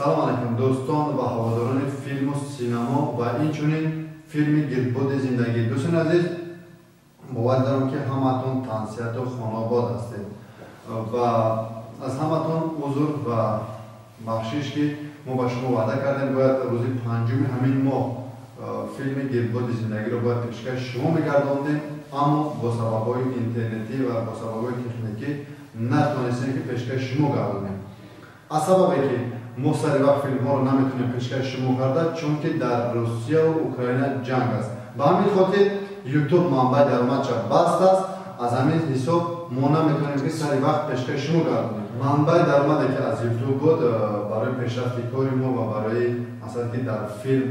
Салом алайкум дӯстон ва ҳаводорони филму синамо ва инчунин филми Гирдбоди зиндагӣ. Дӯстони азиз, бовар дорам, ки ҳамаатон тансиҳату хонаобод ҳастед ва аз ҳаматон узр ва бахшиш, ки мо ба шумо ваъда кардем, бояд рӯзи панҷуми ҳамин моҳ филми Гирдбоди зиндагиро бояд пешкаши шумо мегардондем, аммо бо сабабҳои интернетӣ ва бо сабабҳои техникӣ натонистем, ки пешкаши шумо гардонем. Аз сабабе ки мо сари вақт филмҳоро наметонем пешкаши шумо карда, чунки дар Русияу Украина ҷанг аст. Ба ҳамин хотир Ютуб манбаи даромадша баст аст. Аз ҳамин ҳисоб мо наметавонем, ки сари вақт пешкаши шумо гардонем. Манбаи даромаде, ки аз Ютуб буд, барои пешрафти кори мо ва барои, масалан, ки дар филм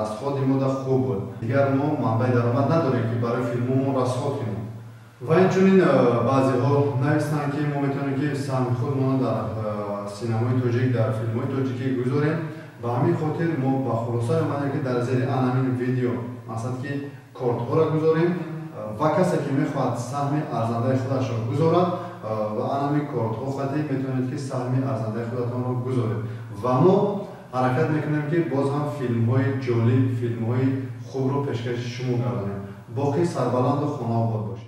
расходи мо да хуб буд. Дигар мо манбаи даромад надорем, ки барои филмҳо мо расход кунем. Ва инчунин баъзеҳо навистанд, ки мо метавонем, ки саҳми худмонро дар синамои тоҷик, дар филмҳои тоҷикӣ гузорем. Ба ҳамин хотир мо ба хулоса омадем, ки дар зери ан ҳамин видео, масалан, ки кортҳоро гузорем ва касе ки мехоҳад саҳми арзандаи худашро гузорад, ва ан ҳамин кортҳо хати метавонед, ки саҳми арзандаи худатонро гузоред, ва мо ҳаракат мекунем, ки боз ҳам филмҳои ҷолиб, филмҳои хубро пешкаши шумо гардонем. Боқӣ сарбаланду хонаобод бошед.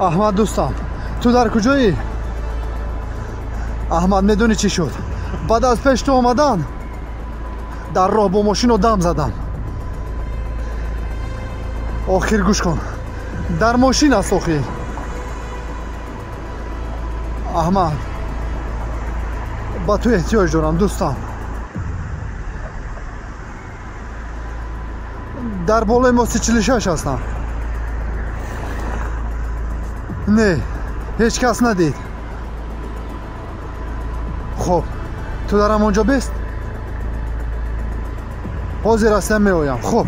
Аҳмад дӯстам, ту дар куҷоӣ? Аҳмад, медонӣ чӣ шуд? Баъд аз пеш ту омадан дар роҳ бо мошино дам задам. Охир гӯш кун, дар мошин аст охир. Аҳмад, ба ту эҳтиёҷ дорам дӯстам. Дар болои мости 46 ҳастам. Не, ҳеҷ кас надид. Хуб, ту дар ҳамон ҷо бест? Ҳозир ҳастам, меоям. Хуб.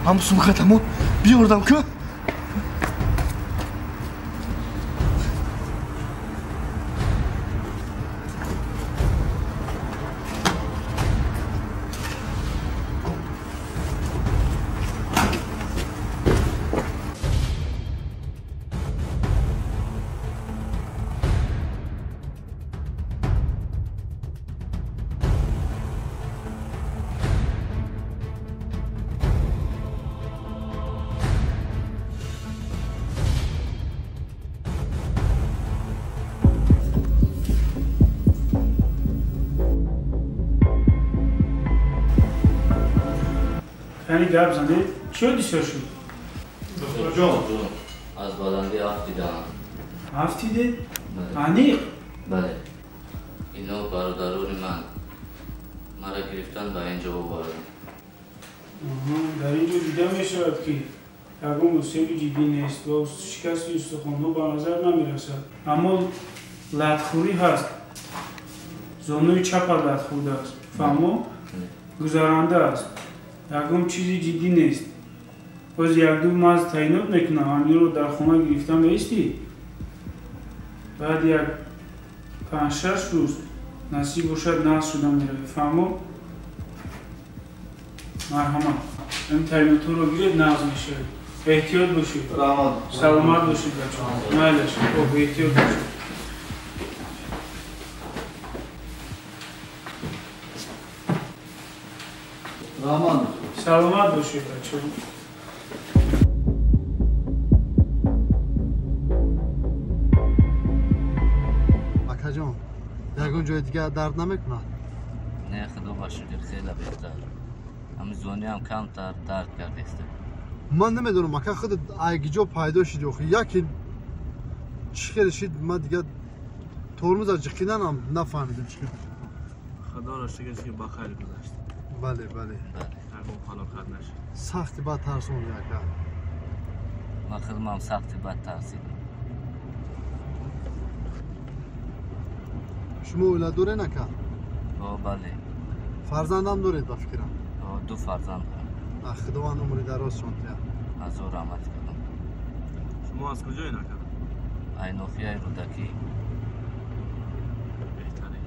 Ҳам сумхатаму биёрдам ку. Яъне гап занед, чӣ ҳодиса шуд? Духтурҷон, аз баландӣ афтидам. Афтидед? Аниқ? Бале. Ино бародарони ман маро гирифтан ба ин ҷо оварданд. Дар ин ҷо дида мешавад, ки ягон осеби ҷиддӣ нест ва шикасти устухонҳо ба назар намерасад. Аммо латхӯрӣ ҳаст. Зонуи чапат лат хӯрдааст. Фаҳмо? Гузаранда аст. Ягон чизи ҷиддӣ нест. Боз якду маз таъйинот мекунам, ҳаминро дар хона гирифта меистӣ. Баъд як 5-6 рӯз насиб бошад, нағз шуда меравӣ. Фаҳмо? Марҳамат, ин таъйинотҳоро гиред, нағз мешавед. Эҳтиёт бошед. Саломат бошед, бачаҳо. Майлаш, хоб, эҳтиёт бошед. Раҳмат. Саломат бошед, бачаҳо. Акаҷон, ягон ҷои дигар дард намекунад? Не, худо ба шукр, хеле беҳтар. Ҳамин зониам камтар дард кардааст. Ман намедонам, ака, худат айгиҷо пайдо шуди охи. Яке чӣ хеле шид, ман дигар тормоз аз ҷиқиданам нафаҳмидам чӣ хел. Худоро шукр, ки ба хайр гузашт. Бале, бале. Ягон фалокат нашуд. Сахти бад тарсонди, ака. Ман худам сахти бад тарсидам. Шумо оила доред, ака? О, бале. Фарзандам доред, ба фикрам? О, 2 фарзанд дорам. Худованд умри дарозшон диҳад. Азор раҳмат кардам. Шумо аз куҷоед, ака? Ай ноҳияи Рӯдакӣ. Беҳтарин.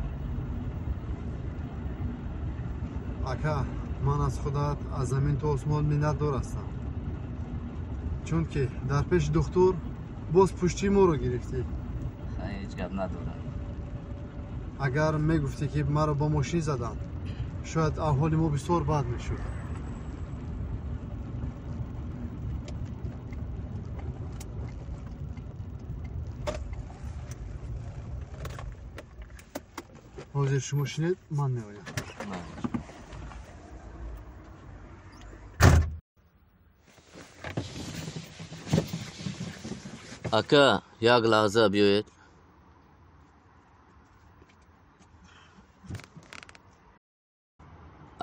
Ака, ман аз худат аз замин то осмон миннатдор ҳастам, чунки дар пеши духтур боз пуштии моро гирифтӣ. Ҳеҷ гап надорам. Агар мегуфтӣ, ки маро бо мошин заданд, шояд аҳволи мо бисёр бад мешуд. Ҳозир шумо шинед, ман меоям. Ака, як лаҳза биёед.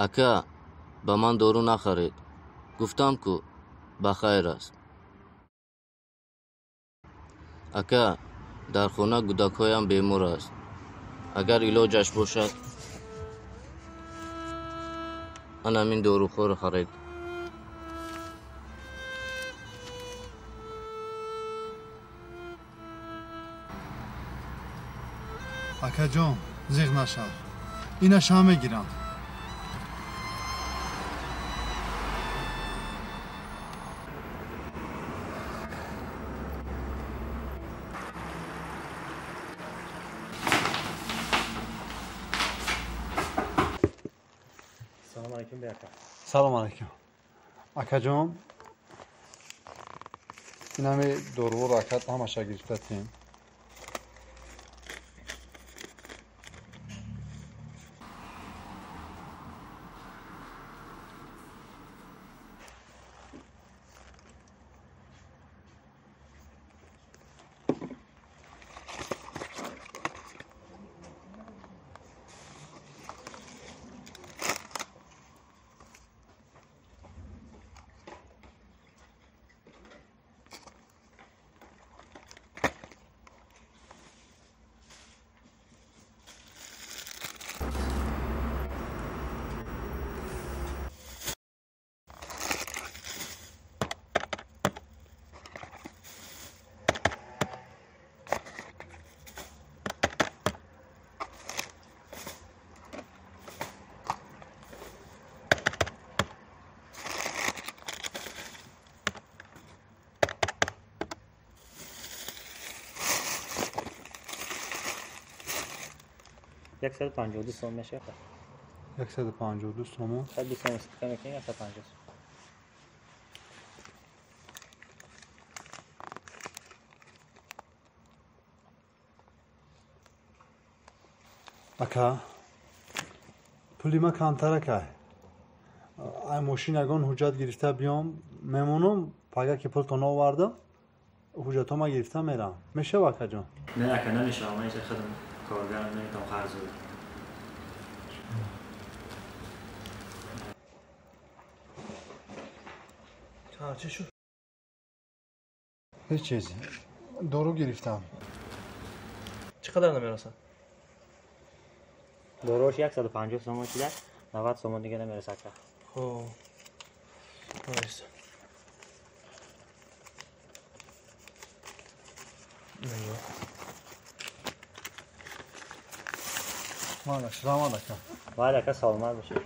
Ака, ба ман дору нахаред. Гуфтам ку, ба хайр аст. Ака, Дар хона кӯдакҳоям бемор аст. Агар илоҷаш бошад, ман ҳамин дорухоро харид. Акаҷон, зиғ нашав. Инаша мегирам. Салом алейкум. Акаҷон, инами доруворо акат ҳамаша гирифта тем. Яксаду панҷоҳу ду сом мешавад. 152 сомон. 102 сом истифода мекунем, 150 сом. Ака, пули ма камтар акай. Ай мошин ягон ҳуҷҷат гирифта биём, мемонам, пага ки пултон овардам, ҳуҷҷатҳо ма гирифта мерам. Мешава, акаҷон? Не, ака, намешава. Ман иша худам коргарам, наметавонам қарз бидам. Чӣ шуд? Ҳеҷ чиз. Дору гирифтам. Чӣ қадар намерасад? Доруш 150 сомон шуда, 90 сомон дига намерасад. Хоб. Майса. Малаш, раҳмат ака. Майли ака, саломат бошед.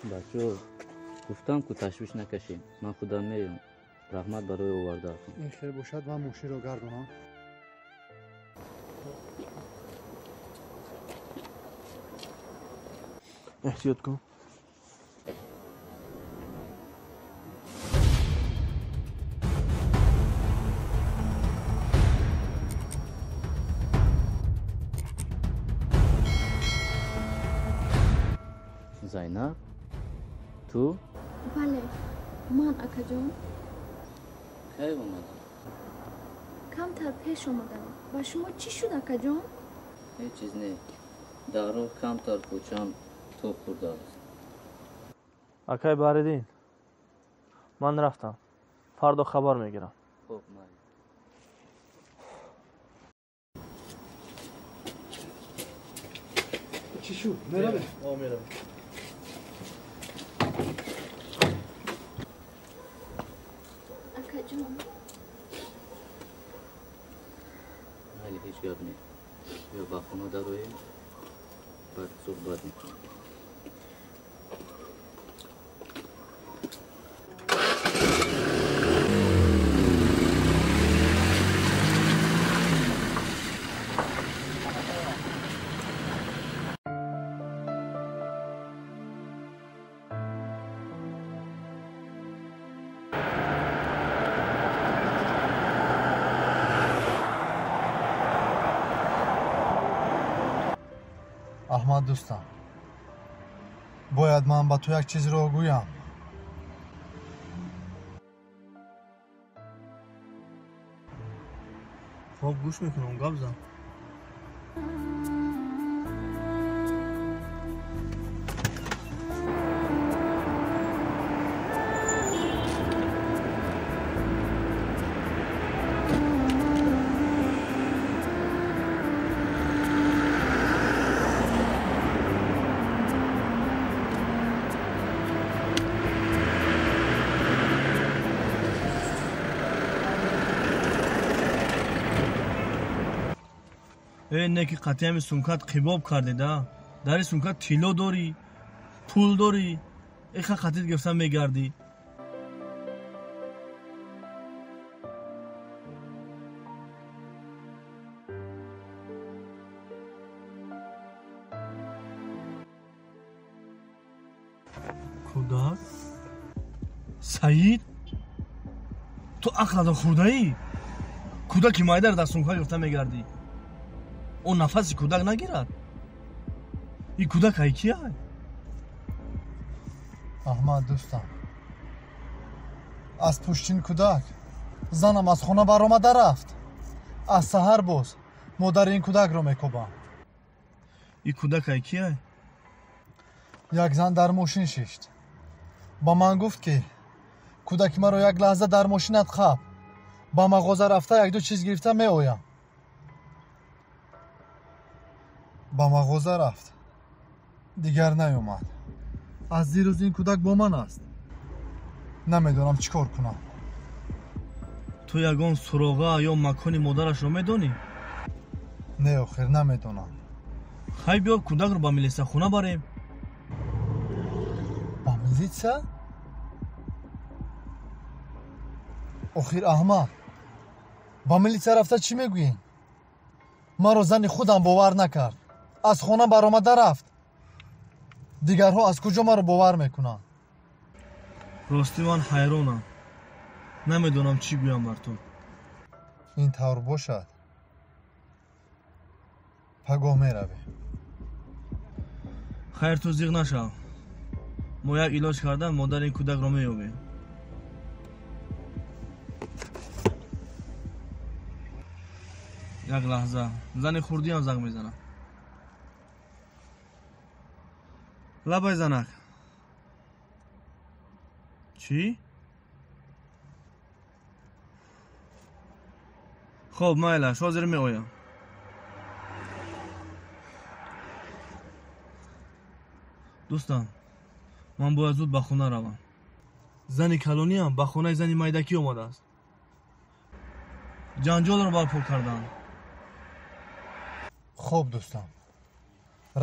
Бачо, гуфтам ку ташвиш накашем, ман худам меём. Раҳмат барои овардаатон. Ин хел бошад, ман мошинро гардонам. Эҳтиёт кун. Зайнаб, ту? Бале, ман, акаҷон. Кай омадӣ? Камтар пеш омадам. Ба шумо чӣ шуд, акаҷон? Ҳеҷ чиз не. Дар роҳ камтар кӯчам тоб хӯрдааст. Акай Баҳриддин, ман рафтам. Фардо хабар мегирам. Хуб, майли. Чӣ шуд? Меравем? Меравем. Акаҷон. Майли, ҳеҷ гап не. Биё ба хона дароем, баъд суҳбат мекунем. Аҳмад дӯстам, бояд ман ба ту як чизро гӯям. Хоб, гӯш мекунам, гап зан. Не ки қатъиями сумкат қибоб кардеда. Дар ин сумкат тилло дорӣ, пул дорӣ, иха қатит гирифта мегардӣ. Кӯдак? Саид? Ту ақлатро хӯрдаӣ? Кӯдаки майдаро дар сумка гирифта мегардӣ. Он нафаси кӯдак нагирад. Ин кӯдак ай ки ай? Аҳмад дӯстам, аз пуштин кӯдак занам аз хона баромада рафт. Аз саҳар боз модари ин кӯдакро мекобам. Ин кӯдак ай ки ай? Як зан дар мошин шишт. Ба ман гуфт, ки кӯдаки маро як лаҳза дар мошинат қаб, ба мағоза рафта якду чиз гирифта меоям. Ба мағоза рафт, дигар наёмад. Аз дирӯз ин кӯдак бо ман аст. Намедонам чӣ кор кунам. Ту ягон суроға ё макони модарашро медонӣ? Не, охир намедонам. Хай, биё кӯдакро ба милисахона барем. Ба милитсия? Охир Аҳмад, ба милитсия рафта чӣ мегӯем? Маро зани худам бовар накард. Аз хона баромада рафт. Дигарҳо аз куҷо маро бовар мекунанд? Ростӣ ман ҳайронам. Намедонам чӣ гӯям бар ту. Ин тавр бошад, пагоҳ меравем. Хайр, ту зиқ нашав. Мо як илоҷ карда модари ин кӯдакро меёбем. Як лаҳза, зани хурдиам занг мезанад. Лабай занак. Чӣ? Хоб, майлаш, ҳозир меоям. Дӯстам, ман бояд зуд ба хона равам. Зани калониам ба хонаи зани майдакӣ омадааст. Ҷанҷолро барпо карданд. Хоб дӯстам,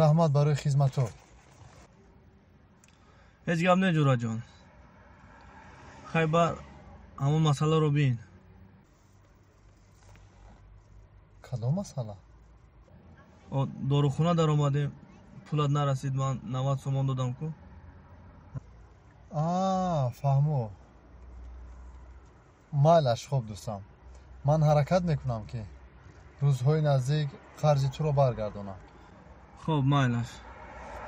раҳмат барои хизматот. Ҳеҷ гап не, ҷураҷон. Хайбар, ҳамон масъаларо бин. Кадом масъала? Дорухона даромадем, пулат нарасид, ман 90 сомон додам ку. Фаҳмо. Майлаш, хоб дӯстам, ман ҳаракат мекунам, ки рӯзҳои наздик қарзи туро баргардонам. Хоб, майлаш,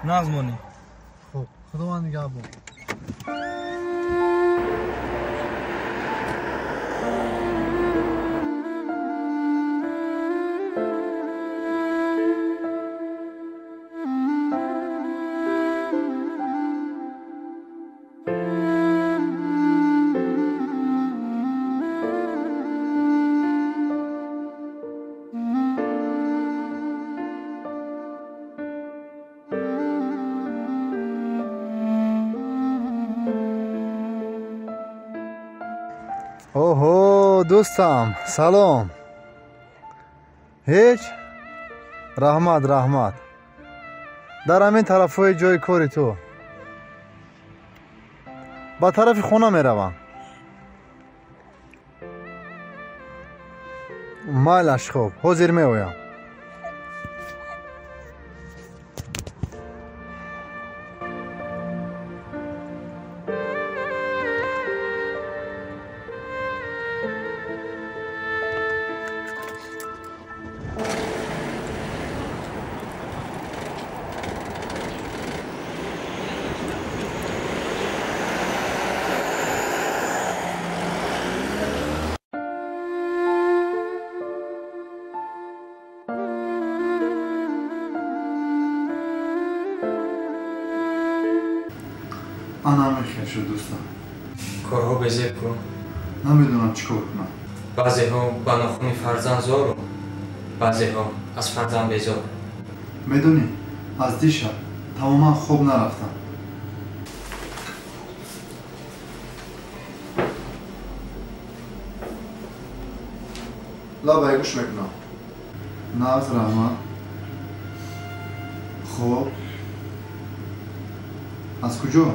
нағз монӣ. Хоб, худованд нигаҳбон. Оҳо, дӯстам, салом. Ҳеҷ? Раҳмат, раҳмат. Дар ҳамин тарафҳои ҷои кори ту. Ба тарафи хона меравам. Майлаш, хоб, ҳозир меоям. шуд дӯстам. Корҳо безеб кун. Намедонам чӣ кор кунам. Баъзеҳо ба нохуни фарзанд зору, баъзеҳо аз фарзанд безор. Медонӣ, аз дишаб тамоман хоб нарафтам. Лабай, гӯш мекунам. Нағз, раҳмат. Хоб, аз куҷо?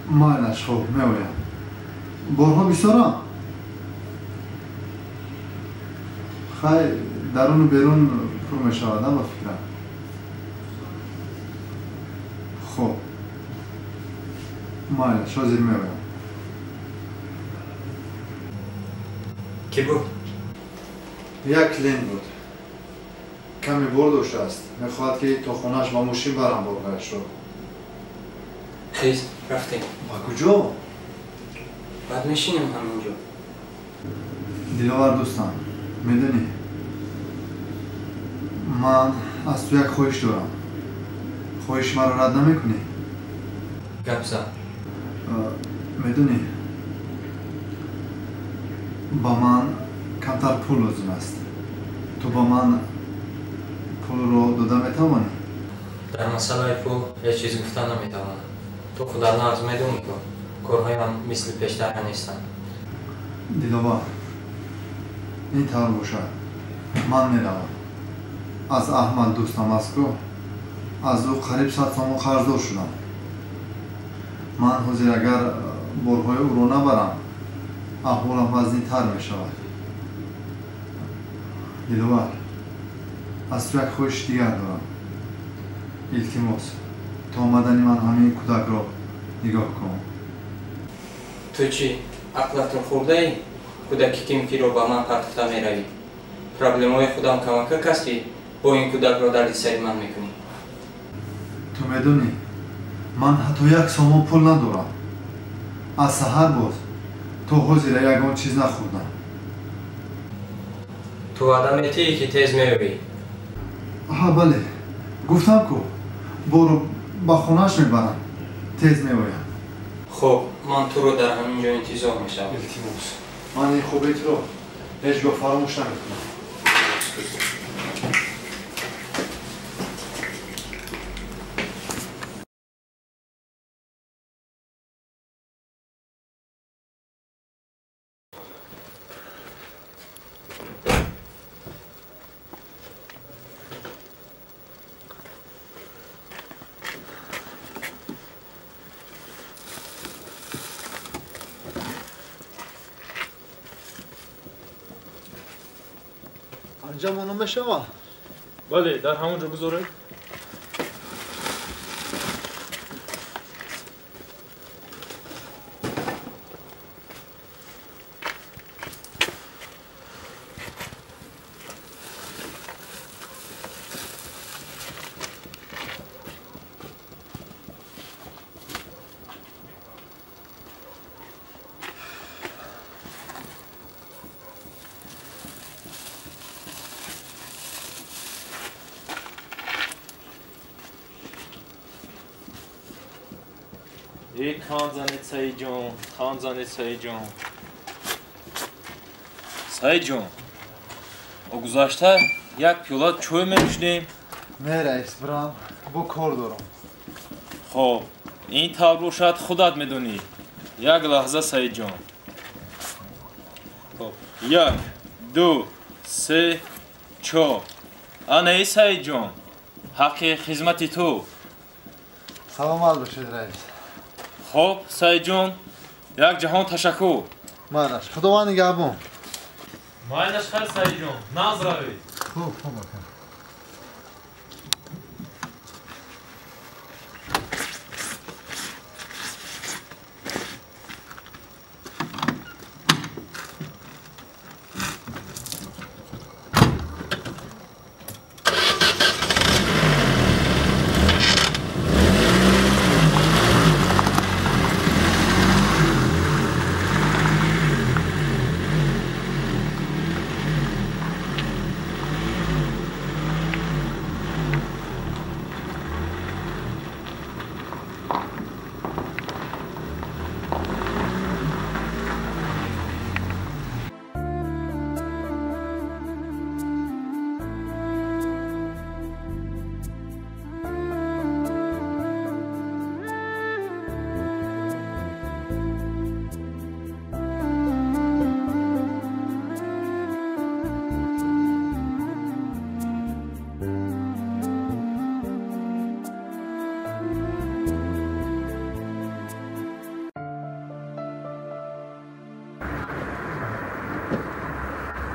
Майлаш, хоб, меоям. Борҳо бисёрам? Хай, даруну берун пур мешавад, ба фикрам. Хоб, майлаш, ҳозир меоям. Кӣ буд? Як клиент буд. Каме бор доштааст. Мехоҳад, ки то хонааш ба мошин барам борҳояшро. Хез, рафтем. Ба куҷо? Баъд мешинем ҳаминҷо. Диловар дӯстам, медонӣ, ман аз ту як хоҳиш дорам. Хоҳиши маро рад намекунӣ? Гап зан. Медонӣ, ба ман камтар пул лозим аст. Ту ба ман пулро дода метавонӣ? Дар масъалаи пул ҳеҷ чиз гуфта наметавонам. Ту худат нағз медонӣ, ку корҳоям мисли пештара нестанд. Диловар, ин тавр бошад, ман меравам. Аз Аҳмад дӯстам аст ку, аз ӯ қариб 100 сомон қарздор шудам. Ман ҳозир агар борҳои ӯро набарам, аҳволам вазнинтар мешавад. Диловар, аз ту як хоҳиши дигар дорам. Илтимос, то омадани ман ҳамин кӯдакро нигоҳ кун. Ту чӣ, ақлатро хӯрдаӣ? Кӯдаки кимкиро ба ман партофта меравӣ? Проблемаҳои худам камакак аст, ки бо ин кӯдакро дарди сари ман мекунӣ. Ту медонӣ, ман ҳатто 1 сомон пул надорам. Аз саҳар боз то ҳозира ягон чиз нахӯрдам. Ту ваъда метиҳӣ, ки тез меёбӣ? Ҳа, бале, гуфтам ку, борро ба хонааш мебарам, тез меоям. Хуб, ман туро дар ҳамин ҷо интизор мешавам. Илтимос, ман ин хубии туро ҳеҷ гоҳ фаромӯш намекунам. Анҷом мешавад? Бале, дар ҳамон ҷо гузоред. Хан занед, Саидҷон, хан занед, Саидҷон. Саидҷон, о гузашта як пиёла чой менӯшидем. Не, раис, бирам, бо кор дорам. Хоб, ин тавр бошад, худат медонӣ. Як лаҳза, Саидҷон. Хоб, 1, 2, 3, 4. Ана эй, Саидҷон, ҳаққи хизмати ту. Саломат бошед, раис. Хоб, Саидҷон, як ҷаҳон ташаккур. Майнаш, Худованд нигаҳбон. Майнаш хайр, Саидҷон, нағз равед. Хуб, хуб, ака.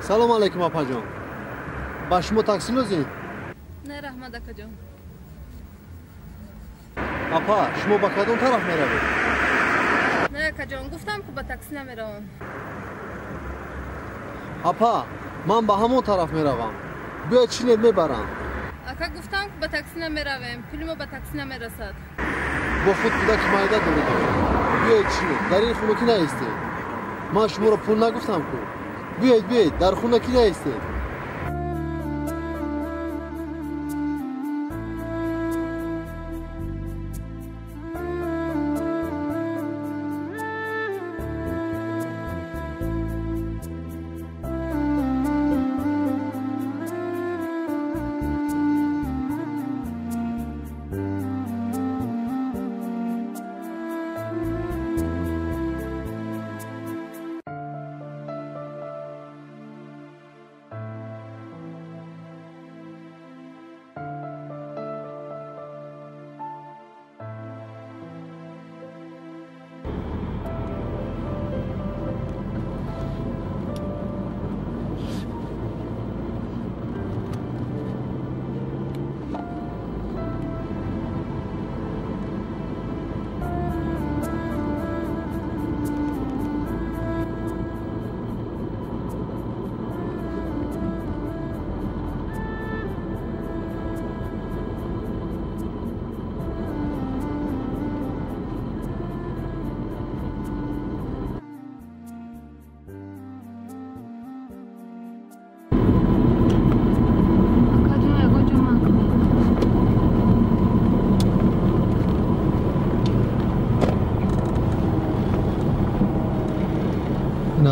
Салом алейкум, апаҷон. Ба шумо такси лозим? Не, раҳмат, акаҷон. Апа, шумо ба кадом тараф меравед? Не, акаҷон, гуфтам ку ба такси намеравам. Апа, ман ба ҳамон тараф меравам. Биёед шинед, мебарам. Ака, гуфтам ку ба такси намеравем, пули мо ба такси намерасад. Бо худ кӯдаки майда доред. Биёед шинед, дар ин хунукӣ наистед. Ман шуморо пул нагуфтам ку. Биёед, биёед, дар хунукӣ наистед.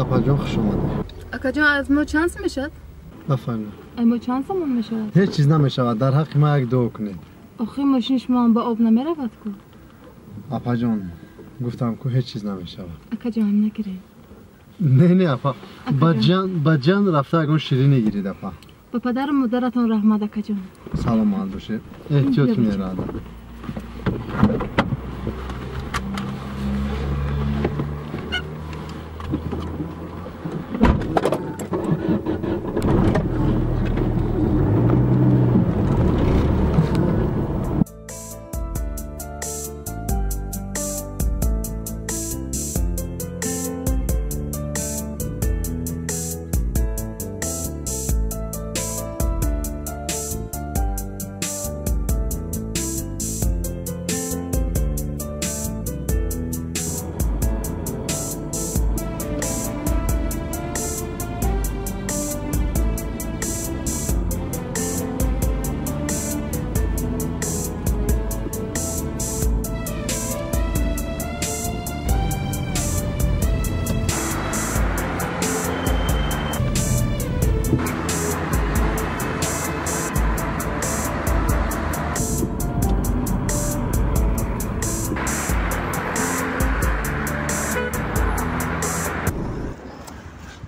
Апаҷон, хуш омадед. Акаҷон, аз мо чанд сом мешавад? Нафаҳмидам. Аз мо чанд сомон мешавад? Ҳеҷ чиз намешавад. Дар ҳаққи ман як дуо кунед. Охи мошини шумо ба об намеравад ку? Апаҷон, гуфтам ку ҳеҷ чиз намешавад. Акаҷон, нагиред. Не, не, апа. Ба ҷан рафта ягон ширинӣ гиред, апа. Ба падару модаратон раҳмат, акаҷон. Саломат бошед. Эҳтиёт кунед, рада.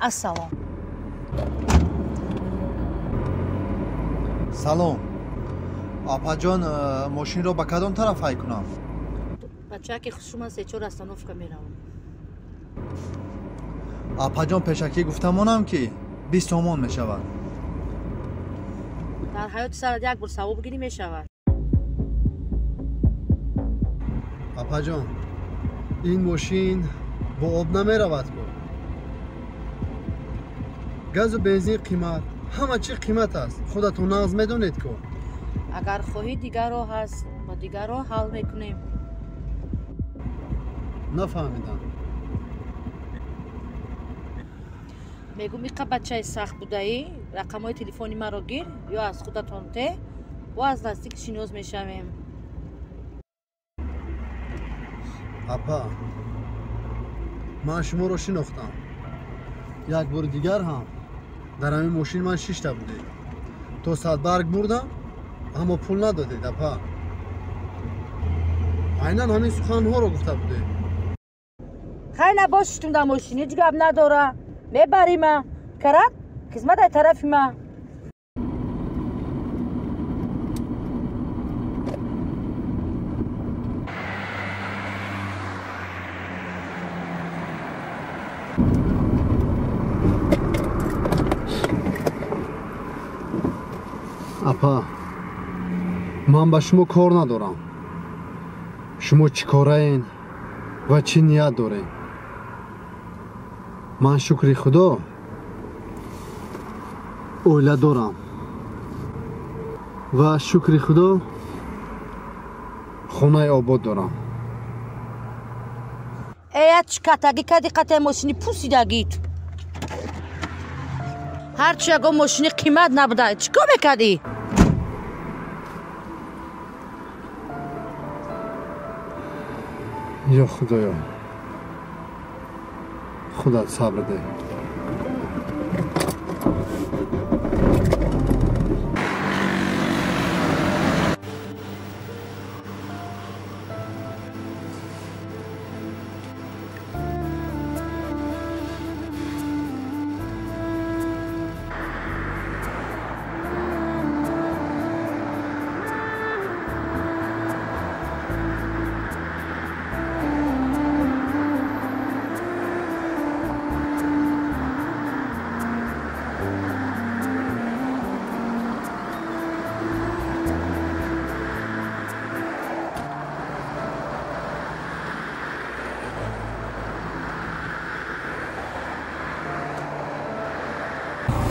Ассалом. Салом. Апаҷон, мошинро ба кадом тараф ҳай кунам? Бачаки хушума се-чор остановка меравам. Апаҷон, пешакӣ гуфтамонам ки 20 сомон мешавад. Дар ҳаёти сарат як бор савоб гирӣ мешавад. Апаҷон, ин мошин бо об намеравад ку. Газу бензин қимат, ҳама чӣ қимат аст. Худатон нағз медонед ку. Агар хоҳӣ дигар роҳ ҳаст, ба дигар роҳ ҳал мекунем. Нафаҳмидам. Мегӯм иқа бачаи сахт будаӣ, рақамҳои телефони маро гир ё аз худатон те, бо аз наздик шинос мешавем. Апа, ман шуморо шинохтам. Як бори дигар ҳам дар ҳамин мошин ман шишта будед. То Садбарг бурдам, аммо пул надодед, апа. Айнан ҳамин суханҳоро гуфта будед. Хай набошиштум дар мошин, ҳеҷ гап надора. Мебарима. Карат, хизмат ай тарафи ма. Апа, ман ба шумо кор надорам. Шумо чӣ кораен ва чӣ ният дорем? Ман шукри Худо оила дорам ва шукри Худо хонаи обод дорам. Эя чӣ катагӣ кади қатаи мошини пусидагит? Ҳарчи ягон мошини қимат набуда, чӣ кор мекардӣ? Ё Худоё, худат сабр деҳ.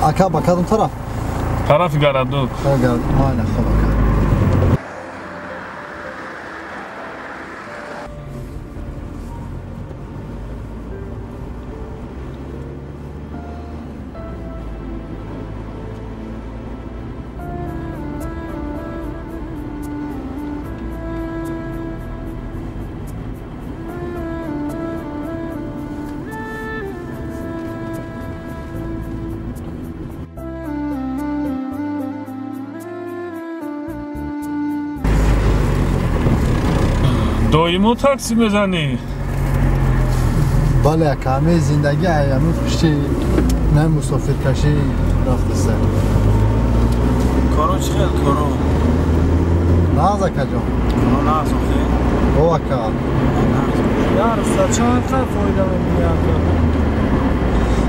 Ака, ба кадом тараф? Тарафи Гарадук. Майна, хоб ака. Доимо такси мезанӣ? Бале, ака, ҳамаи зиндагӣ ҳамин пушти на мусофиркашӣ рафтаста. Коро чӣ хел коро? Нағз, акаҷон. Коро нағз охе? О, ака. Ярса чанд қадр фоида мебинӣ, ака?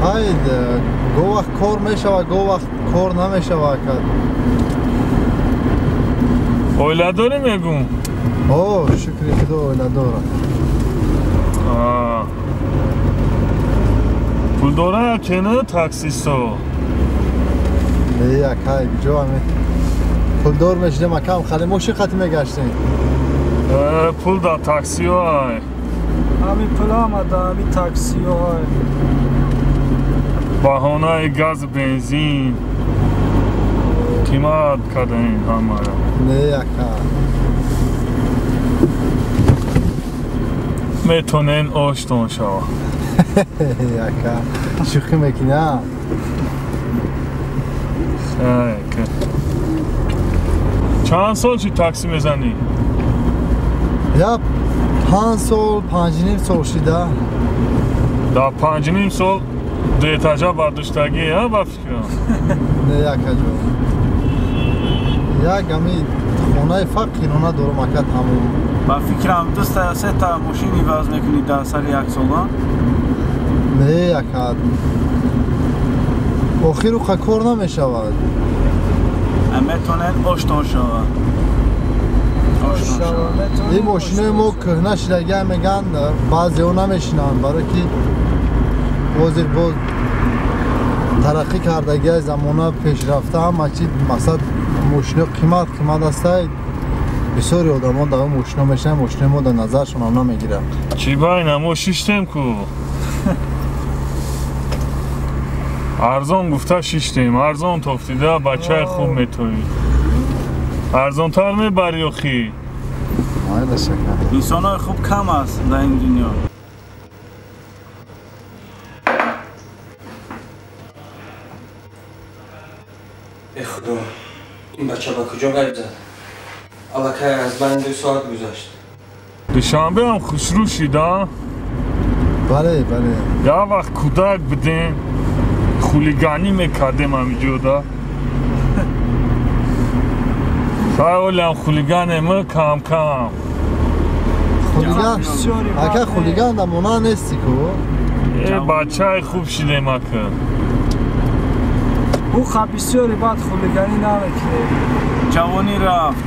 Хайд, гоҳ вақт кор мешава, гоҳ вақт кор намешава, ака. Оила дорӣ мегӯм? О, шукри Худо, оила дорам. Пул дора ки не таксисто? Не, ака, куҷо ҳами пулдор мешидем, акам, хали мошин қатӣ мегаштем. Пул дар таксиҳо ай. Ҳами пул ҳама дар ҳами таксиҳо ай. Баҳонаи газу бензин қимат кардаем ҳамаро. Не, ака. Метонен оштон шава. Ака, шӯхӣ мекунӣ, а? Хай, ака. Чанд сол шуд такси мезанӣ? Я 5 сол, 5.5 сол шида. Дар 5.5 сол ду этажа бардоштагӣ, а, ба фикрам? Не, акаҷон. Як ҳами хонаи фақирона дорам, ака, тамом. Ба фикрам 2 та 3 та мошин иваз мекунӣ дар сари як сол, а? Не, ака. Охир уқа кор намешавад. Метавонед оштон шавад. Ин мошинои мо кӯҳна шидагиам мегӯянд, баъзеҳо намешинанд, барое ки ҳозир боз тараққӣ кардагиай замона пешрафта, ҳама чи мақсад мошино қимат қимат астай. Бисёри одамон дар он мошино мешинанд, мошинои мо дар назаршон намегирад. Чӣ байна, мо шиштем ку. Арзон гуфта шиштем, арзон тофтида бачаи хуб метоӣ. Арзонтар мебарӣ охӣ. Инсонҳои хуб кам аст дар ин дунё. Э Худо, ин бача ба куҷо ғайб зад? Аллакай аз байни 2 соат гузашт. Душанбе ҳам хушрӯ шида? Бале, бале. Як вақт кӯдак будем, хулиганӣ мекардем ҳамиҷода. Хай олиам хулиганем кам-кам. Хулиган? Ака, хулиган дар монанд нести ку? Э, бачаи хуб шидем, ака. Ӯ ха бисёри бад хулиганӣ намекунед. Ҷавонӣ рафт.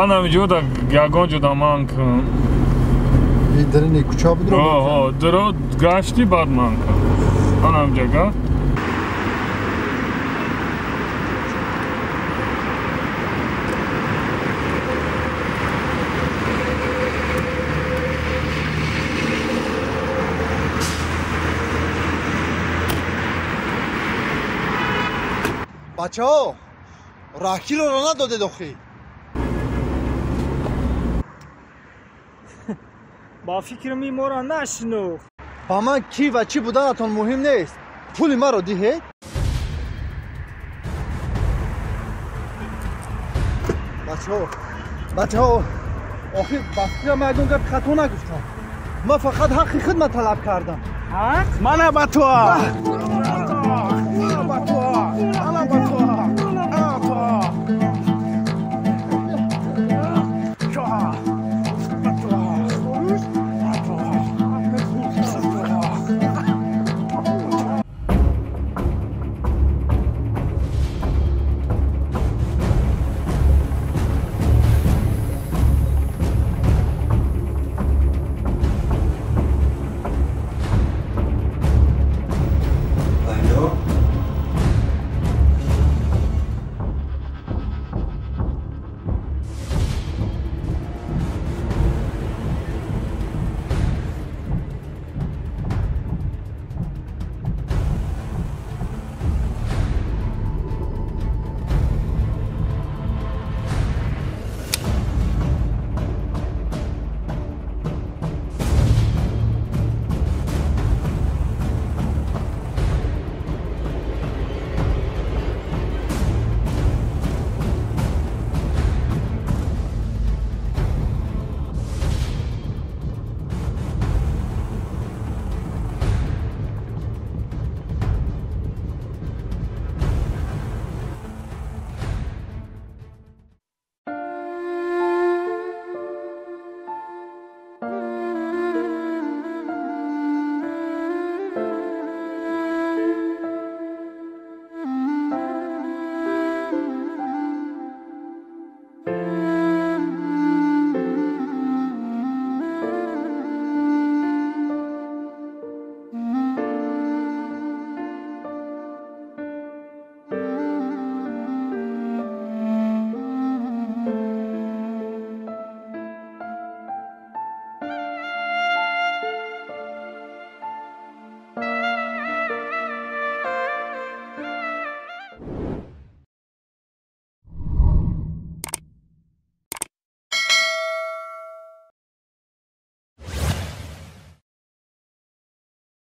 Анам ҷода ягон ҷода ман кун. Дарини кӯча будро? Оҳо, даро гашти баъд ман кун. Анам ҷага. Бачаҳо, раҳкиро надодед охӣ? Ба фикрам ин моро нашинохт. Ба ман кӣ ва чӣ буданатон муҳим нест. Пули маро диҳед. Бачаҳо, бачаҳо, охир ба фикрам ман ягон гапи хато нагуфтам. Ман фақат ҳаққи хидмат талаб кардам. Ҳақ? Мана ба ту! Ба ту!